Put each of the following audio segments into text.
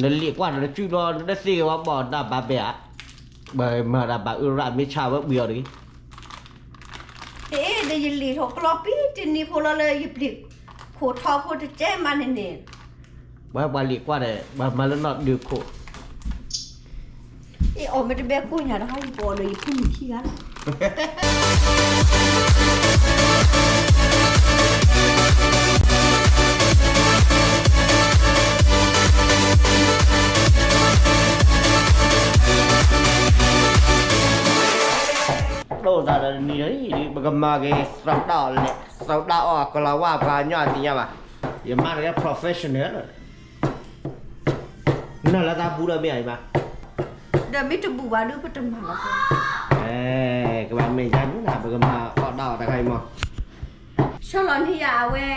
နလံာ်ကွၢ်ဒီးနစုၣ်လီၤ နတသ့ၣ်ဂ့ၤဝဲဘီၣ်နၢ်ဘၣ်ဘဲဧါ, ပမၤတၢ်ဘၣ်အၢရၣ်မ့ၢ်ဆၣ်ဝဲပှ့ၤအီၤတဂ့ၤ, ဟ့ၣ်ဒီးယလံာ်ထီၣ်ကျီပံတနံၤဖိလီၤလၢယပျံၤခိၣ်ထီဖိတကဲမးန့ၣ်န့ၣ်, ပှၤပှၤလံာ်ကွၢ်ဒီး ပှၤမၤလၢနီၢ်ဒုးခိၣ် အ့ၣ်အီၣ်မ့ၢ်တဘဲကိၢ်ညါဒီးဟီယပီၤဒီးယဖိမုၣ်ခံဂၤလီၤ. ဒိၣ်သးဒီးနံၤဒီး ပကမၤက့ၤသရၣ်တၢ်အီၣ်လဲၣ် သရၣ်တၢ်အီၣ်အကလီၤဝါပှၤကညီအသ့ၣ်ညါဘၣ်, ယမါတကဲ professional လီၤ, နလၢသးဘူးဒီးမ့ၢ်အံၤမး, ဒီးမ့ၢ်တဘူးဘၣ်ဒုးပတမၤလီၤ, ကဘၣ်မ့ၢ်ယါန့ၣ် ပကမၤအီၣ်တၢ်အီၣ်တခါအံၤမး ဆီလီၤန့ၢ်ယၤအဝဲ,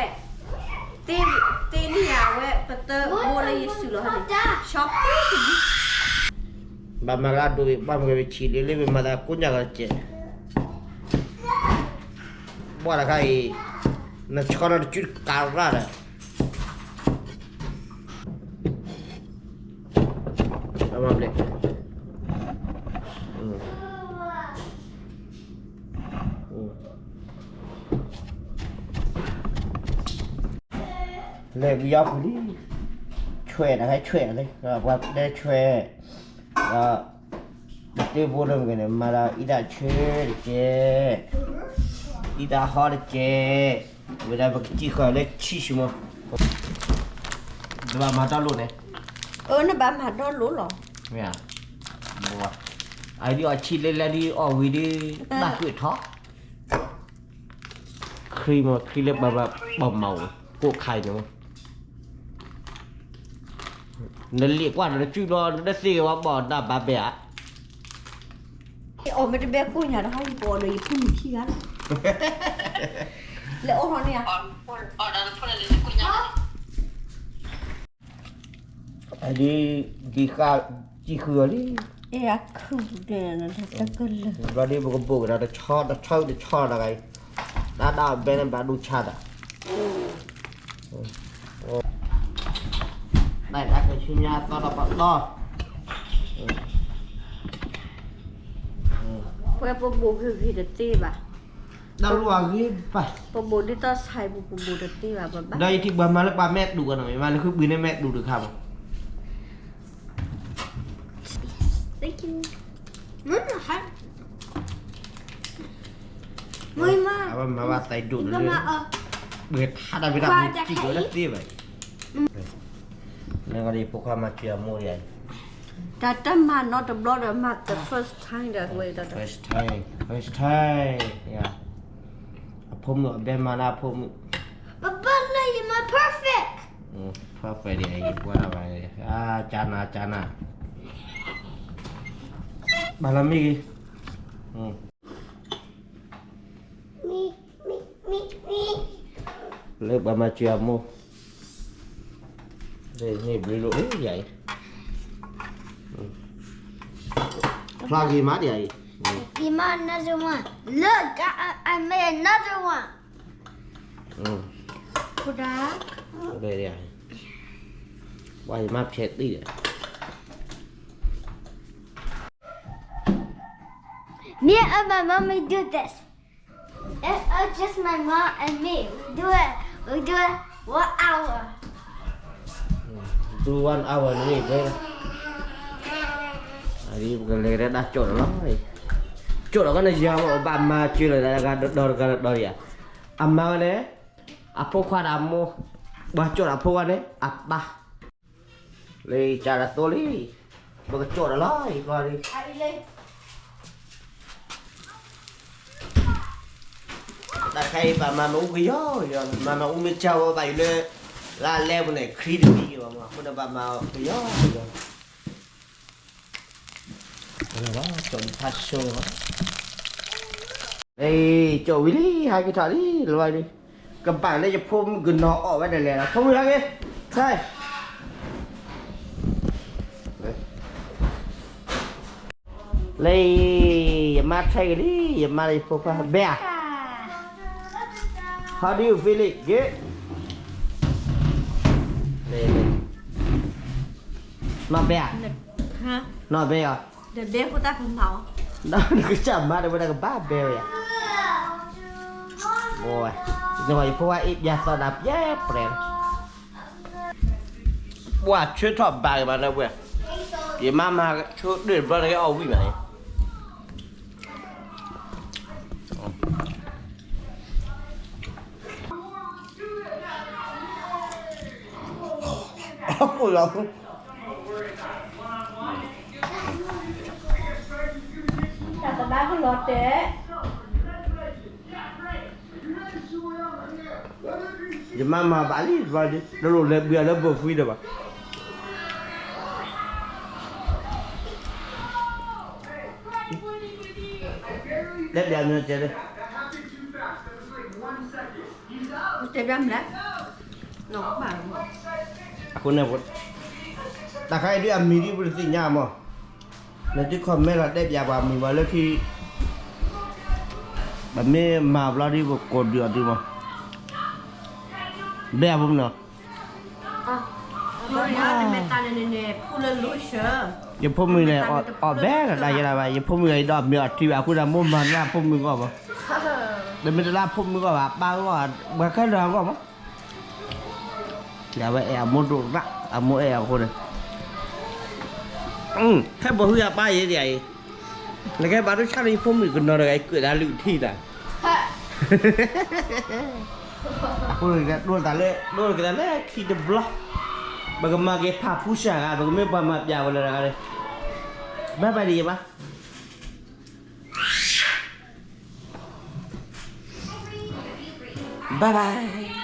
သ့, သ့န့ၢ်ယၤအဝဲ ပသၢဘိလၢယစုၣ်လီၤန့ၣ်, ဆီ, ဘၣ်မၤလၢအဒိး ဘၣ်မၤက့ၤပဆံးလံလၢပမၤသးကိးညါကီးတကဲး, ဘၣ်တခါအံၤ, နဆီဒီးတစုတကးရၣ်ဒီး အမၤဘျဲၣ်, လဲၤဝံၤအီၣ်ဖုလံ, ဆွဲးတၢ် ဟဲဆွဲးတၢ်လံ, ပှၤတဲဆွဲး, ဒီး, ပသ့ၣ်ဘိလၢမ့ၢ်ဂ့ၤန့ၣ် မၤဒီးအံသၣ်ဆၢတကဲး, အံသၣ်ဟီတကဲး, ဝဲဒၣ်ပကစံၣ်ဃီၤလၢဆံၣ်ဆူမး, တဘၣ်မၤဒီလိာ်န့ၣ်, အၢ နဘၣ်မၤဒီလိာ်လီၤ, မ့ၢ်, အဒ်အီၣ်ဆံၣ်လဲၤလဲၤဒ်အီၣ်ဝံၤဒ်, တၢ်ကွံာ်ထီၣ် ခရံာ်မး ခရံာ်လၢပှၤဘၣ်ပီၣ်မၤအိၣ် ကိးခါအံၤန့ၣ်, နလံာ်ကွၢ်ဒီးနစုၣ်လီၤ နတသ့ၣ်ဂ့ၤဝဲဘီၣ်နၢ်ဘၣ်ဘဲဧါ, အ့ၣ်အီၣ်မ့ၢ်တဘဲကိၢ်ညါဒီးဟီယပီၤဒီးယဖိမုၣ်ခံဂၤလီၤ, လဲၤအိၣ်ထီၣ်န့ၣ်ဧါ အဒ်, ဒ်ဃာ်, စံၣ်ဃုာ်အီၤလံ, ဘျီဒ်ပကဘိၣ်ကဒီးတဆီတဆီတဆီတဂၤအံၤ, တၢ်ဒၣ်အဘဲန့ၣ်ဘၣ်ဒိဆါတၢ်, တၢ်ကဆူညါသီဒီးပတီၢ်, ပဝဲပဘိၣ်ဂ့ၤဂ့ၤတသ့ဘၣ်, တၢ်လီၤဂ့ၤဘၣ်, ပဘိၣ်ဒ်သိးဆၣ်အံၤပူၤ ပဘိၣ်တသ့ဘၣ် ပဘၣ်, ဒီးယထံၣ်ပှၤမၤလၢပှၤမဲာ်တူာ်ကီးနီၤ မ့ၢ်မၤလၢဃုဘုးန့ၣ်မဲာ်တူာ်တခါမး အဝဲမၤဘၣ်သးဒိၣ်လၢ, ပှဲၤထါတၢ်ဖဲတၢ်မူစံၣ်ကီးတသ့ဘၣ်အံၤ, နကဒီးယဖိခွါမၤစၢၤအမိၢ်ဒံး, တၢ်တမၤနီတဘျီဒီးမၤ the first time ဒီးဝဲ, first time, first time, အဖိမုၣ်အဘဲမၤလၢအဖိမုၣ်, ပဘၣ်လၢယမၤ perfect, perfect ဒံးအံၤ ကွၢ်တၢ်ဘၣ်, ကၢ်နၤ ကၢ်နၤ, ဘၣ်လီၤမ့ၢ်ဂ့ၤ, လၢပှၤမၤစၢၤအမိၢ်, န့ၣ်ဘျုးလိာ်အံၤ, ဖျါဂ့ၤမးဒံးအံၤ, ယမၤ another one, look, I, I made another one, ဝဲယမၤဖျဲးသံဒီး, me and my mommy do this. If it's just my mom and me, we do it, we do it one hour. Do one hour န့ၣ်, ပကလဲၤကဒါကၠိၣ်ဒီးလီၤ, ကၠိၣ်ဒီးကနယၤမ့ၢ်ဘၣ်မၤစၢၤလၢတဂၤဒီးတဂၤဒီးယၤ, အမါဝဲန့ၣ်, အဖိခွါဒီးအမိၢ်, ပှၤကၠိၣ်ဒီးအဖိခွါန့ၣ် အပၢ် လၢကၢ်ဒီးသိလံ, ပကကၠိၣ်ဒီးလီၤ, အံၤကီးလံ, တၢ်တခါအံၤဘၣ်မၤမ့ၣ်အူကယီကယီ, မၤမ့ၣ်အူမ့ၢ်ကၢ်ဝဲဘၣ်အံၤလၢ, လၢအလဲပူၤန့ၣ် ခရံာ်တမံၤက့ၤဘၣ်မး, အဃိန့ၣ်ဘၣ်မၤကယီကယီ ကၠိၣ်ဖးဆိ, ကၠိၣ်ဝံၤလံ ဟဲက့ၤထီၣ်လံ လီၤလံ, ကဘၣ်လၢယဖိမုၣ်ကနီၤအီၣ်ဝဲဒၣ်လဲၣ်လီၤ, ဖိမုၣ်ဟဲက့ၤ, ဟဲ လၢ ယမါထဲက့ၤလံ, ယမါလၢယဖိခွါ ဘဲဧါ, How do you feel it? Good? လၢ နီၢ်ဘဲဧါ, နီၢ်ဘဲအီၤ, နကစၢ်မၤတဝဲဒၣ်ကဘၣ်ဘဲဝဲယါ, ယဖိခွါအ့ၣ်ပျါသီဒၣ်ပျဲပြဲၤ, ပှၤဆၢထီၣ်ဘၣ်က့ၤမးလၢပှဲၤ, ယမါမၤဆိဒၢၣ်တဘျီတဂ့ၤအီၣ်ဝံၣ်မးန့ၣ် အခိၣ်လီၤ, တၢ်တဘၣ်ကလီၤတဲာ်, ယမါမၤဘၣ်လံတဘျီဒ် တလိၣ်လဲၤဘှံးအီၤလၢဘိၣ်ဖှံဒီးဘၣ်, တဲဘၣ်မ့ၢ်တဲ, တဲဘၣ်မ့ၢ်, အဃိန့ၣ်, တၢ်ခါအံၤဒ်အမံၤဒ်ပတသ့ၣ်ညါမး, နသု comment လီၤတဲဘၣ်ပှၤမံၤဘၣ်လၢခံ, ပမ့ၢ်မၤဘျီဒ်ပကိးဒုးအီၤဒုးမး, ဘဲအဖိမုၣ်နီၤ, ယဖိမုၣ်န့ၣ် အီၣ်ဘဲတၢ်ယဲလၢၤဘၣ်, ယဖိမုၣ်အံၤဒီးမ့ၢ်အီၣ်ထံဘၣ်အဃိဒီး မိၢ်မၤတၢ်ဖိမုၣ်အဂီၢ်မး, တမ့ၢ်တၢ်လၢဖိမုၣ်အဂီၢ်ဘၣ်, ပၢ်အဂီၢ်, ပှၤခဲလၢာ်အဂီၢ်မး အဝဲအဲၣ်အမိၢ်ဒိၣ်ရၣ်, အမိၢ်အဲၣ်အဃိန့ၣ်, ဟဲဘိးဟုအပၢ်ယဲဒ်အံၤ, နကဲဘၣ်ဒိၣ်ဆၣ်လၢယဖိမုၣ်ကနီၤတဂၤအံၤ ကွဲးဒၣ်လုၢ်ထံၣ်တၢ်, အဃိန့ၣ် ဒိၣ်တၢ်လၢ ဒိၣ်က့ၤတၢ်လၢခံတဘျီ, ပကမၤက့ၤဖးဖူစှၤဂၤ ပကမ့ၢ်ပှၤမၤပျးဝဲလၢတဂၤန့ၣ်, bye bye ဒ်ယဘၣ် bye bye